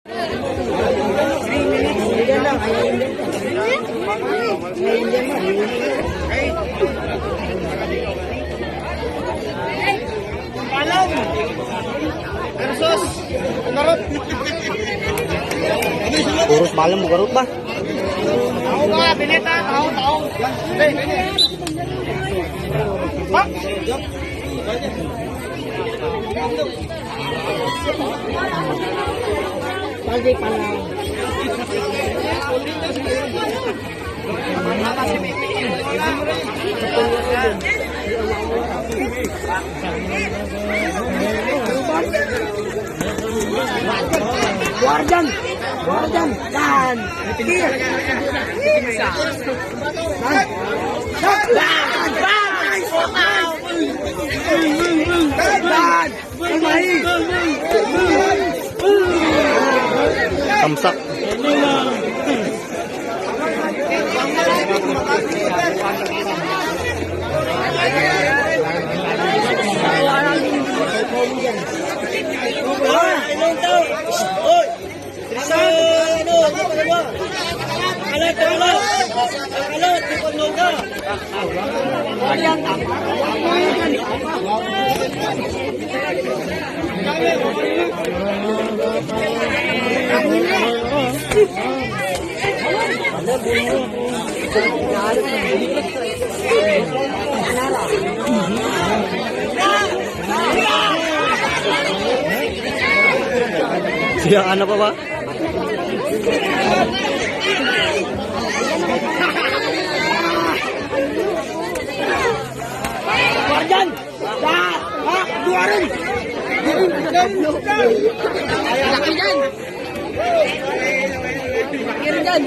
Urus malam bukarut ba? Tao ba? Bineta, tao, tao. Pak! Paldi pala. Guardian! Guardian! Dan! Clear! Dan! Dan! Dan! Dan! Kumahi! Tamsak. Siya ano pa ba? Guardian! Da! Ha! Duarin! Laki yan! Laki rin yan!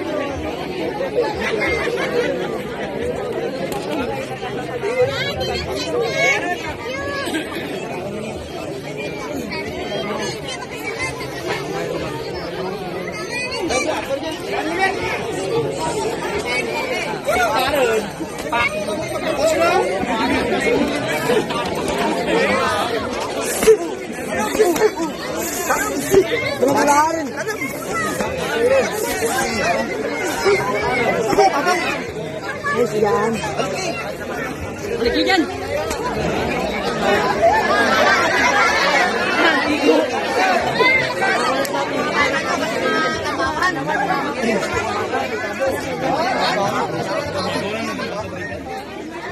Lumalarin! Yes, yan. Laki yan!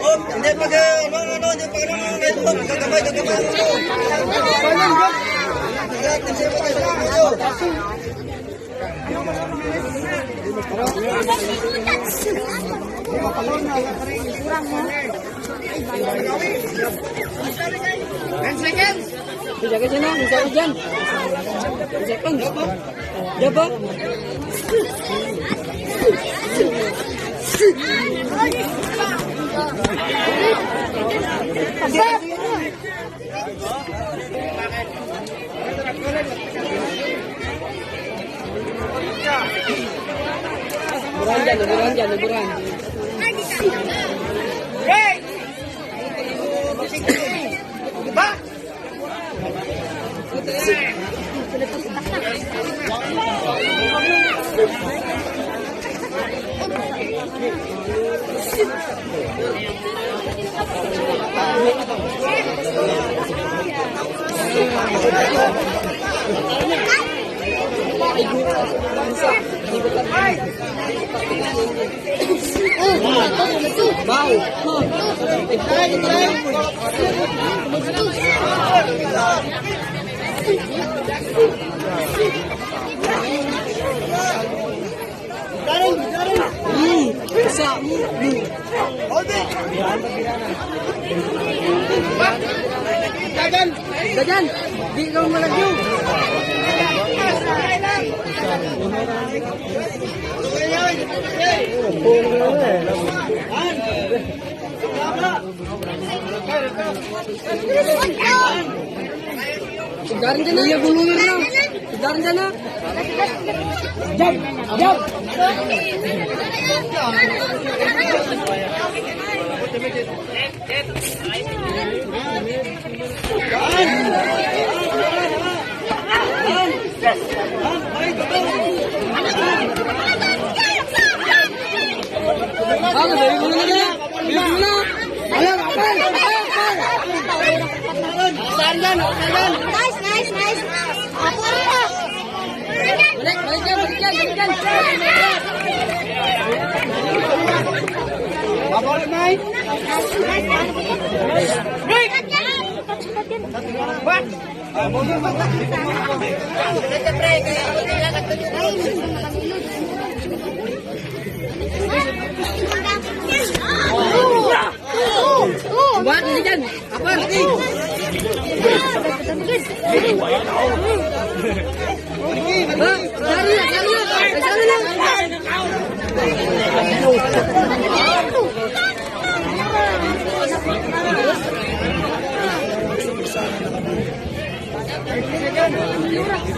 Oh, hindi pag ano, ano, hindi pag ano, ano, ano, gagamay, gagamay, ano. 10 seconds. Bisa ka dyan ha? Bisa ka dyan. 10 seconds. Diyan ba? Buran dyan, buran dyan, buran. Break! Ba? Bow. Isa. Hold it! Ba? Gagan! Ganyan. Di ka malagyo. Sudarin ka na. Iya, gulungan na. Sudarin ka na. Jab! Jab! Buhat ni dyan. Apar. Ha? Sari na, sari na. Ay, sari na.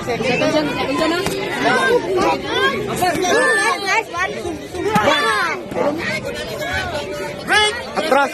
Second dyan, second dyan ha. Atras.